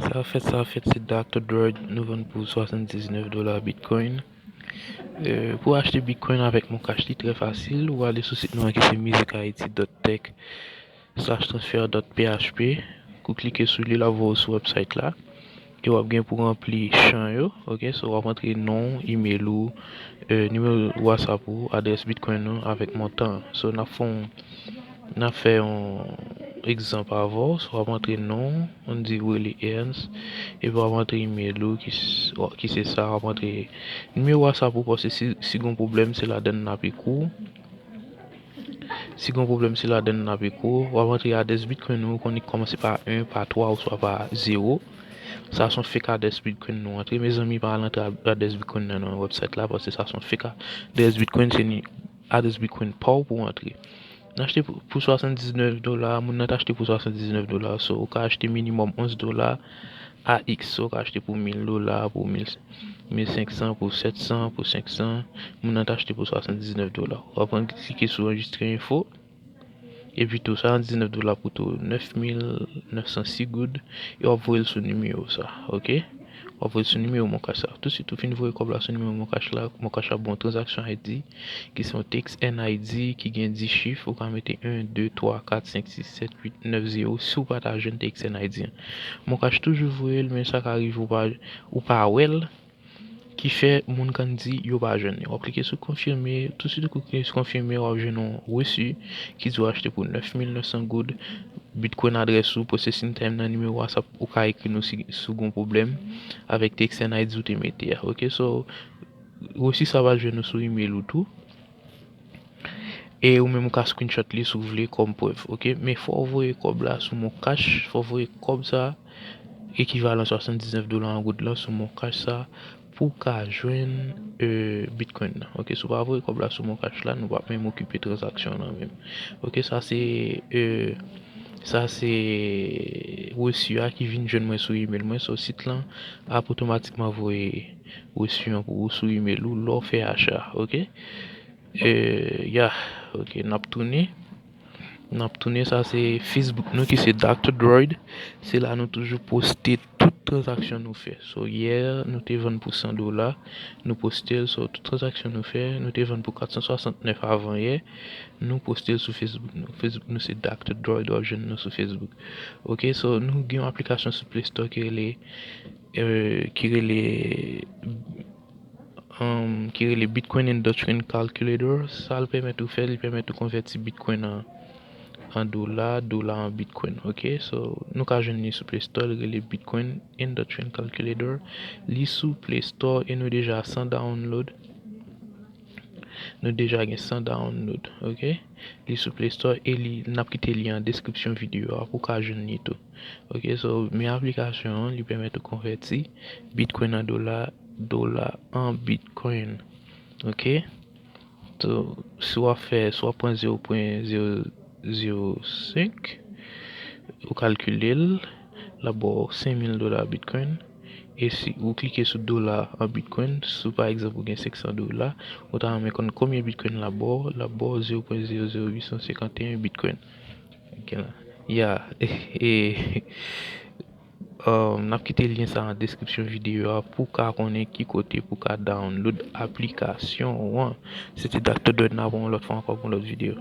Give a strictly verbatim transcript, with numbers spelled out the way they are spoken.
Sa fèt, sa fèt, se Doctor Droid, nou vann pou swasanndiznèf dola Bitcoin. Euh, pou achte Bitcoin avèk Moncash, li trè fasil. Ou ale sou sit nou an ki se music haiti dot tech slash transfer dot php. Ou klike sou li, l ap voye w sou website la. E w ap gen pou ranpli chan yo, ok? So, w ap antre non w, email ou, euh, nimewo WhatsApp ou, adrès Bitcoin ou avèk montan an. So, n ap fè yon, n ap fè yon egzanp avè w. So, w ap antre non w, ann di w rele Ernst, epi w ap antre email ou, ki s-, ki se sa, w ap antre nimewo WhatsApp ou, paske si, si gon pwoblèm, se ladann n ap ekri w. Si gon pwoblèm, se ladann n ap ekri w. W ap antre adrès Bitcoin ou, konnen ki kòmanse pa en, pa twa, oswa pa zewo. Sa se yon fake adrès Bitcoin nou antre. Mezanmi, pa al antre ad-, adrès Bitcoin nan, nan website la, paske sa se yon fake adrès Bitcoin, se ni adrès Bitcoin pa w pou w antre. N achte pou, pou swasanndiznèf dola, moun nan t achte pou swasanndiznèf dola, so ou ka achte minimòm onz dola A X, so ou ka achte pou mil dola, pou mil, mil senk san, pou sèt san, pou senk san, moun nan t achte pou swasanndiznèf dola. W ap pran, klike sou anrejistre enfo, epi tou sa, diznèf dola pou tou nèf mil nèf san sis goud, e w ap voye l sou nimewo sa, ok? W ap voye l sou nimewo Moncash sa. Tousuit ou fin voye kòb la sou nimewo Moncash la, Moncash ap ba w transaction I D, ki se yon T X N I D ki gen dis chif, ou ka mete en, de, twa, kat, senk, sis, sèt, uit, nèf, zewo, si w pa ta jwenn T X N I D an. Moncash toujou voye l, men sa ka rive ou pa, ou pa wè l, ki fè moun ka di yo pa jwenn li. W ap klike sou konfime, tousuit ou klike sou konfime, w ap jwenn yon resi ki di w achte pou nèf mil nèf san goud, Bitcoin adrès ou, processing time nan, nimewo WhatsApp, ou ka ekri nou si, si w gon pwoblèm avèk T X N I D ou te mete a, ok? So, resi sa va jwenn ou sou email ou tou. E ou menm ou ka screenshot li si w vle kòm prèv, ok? Men fò w voye kòb la sou Moncash, fò w voye kòb sa, ekivalan swasanndiznèf dola an goud lan sou Moncash sa, pou w ka jwenn, euh, Bitcoin nan, ok? Si w pa voye kòb la sou Moncash la, nou p ap menm okipe tranzaksyon nan menm, ok? Sa se, euh, sa se resi a ki vin jwenn mwen sou email mwen, so sit lan ap otomatikman voye resi an pou ou sou email ou lè w fè acha, ok? Euh, ya, ok, n ap tounen. N ap tounen, sa se Facebook nou ki se Doctor Droid. Se la nou toujou poste tout tranzaksyon nou fè. So, yè, nou te vann pou san dola, nou poste l. So, tout tranzaksyon nou fè, nou te vann pou kat san swasantnèf avan yè, nou poste l sou Facebook nou. Facebook nou se Doctor Droid, w ap jwenn nou sou Facebook. Ok, so, nou gen yon aplikasyon sou Play Store ki rele, euh, ki rele um, ki rele Bitcoin Induction Calculator. Sa l pèmèt ou fè, li pèmèt ou konvèti Bitcoin an, an dola, dola an Bitcoin. Ok, so, nou ka jwenn li sou Play Store, li rele Bitcoin Induction Calculator. Li sou Play Store e nou deja san download. Nou deja gen san download, ok? Li sou Play Store e li, n ap kite li an deskripsyon videyo a pou w ka jwenn li tou. Ok, so, men aplikasyon an, li pèmèt ou konvèti Bitcoin an dola, dola an Bitcoin. Ok? So, si w ap fè, si w ap pran zewo pwen zewo zewo senk, ou kalkile l, l ap ba w senk mil dola Bitcoin. E si ou klike sou dola an Bitcoin, si pa egzanp ou gen senk san dola, ou ta renmen konn konbyen Bitcoin l ap ba w, l ap ba w zewo pwen zewo zewo uit san senkanteyen Bitcoin. Ok la. Ya, e, e, um, n ap kite lyen sa an deskripsyon videyo a pou w ka konnen ki kote pou w ka download aplikasyon ou an. Se te Doctor Dread, n ap wè yon lòt fwa ankò pou yon lòt videyo.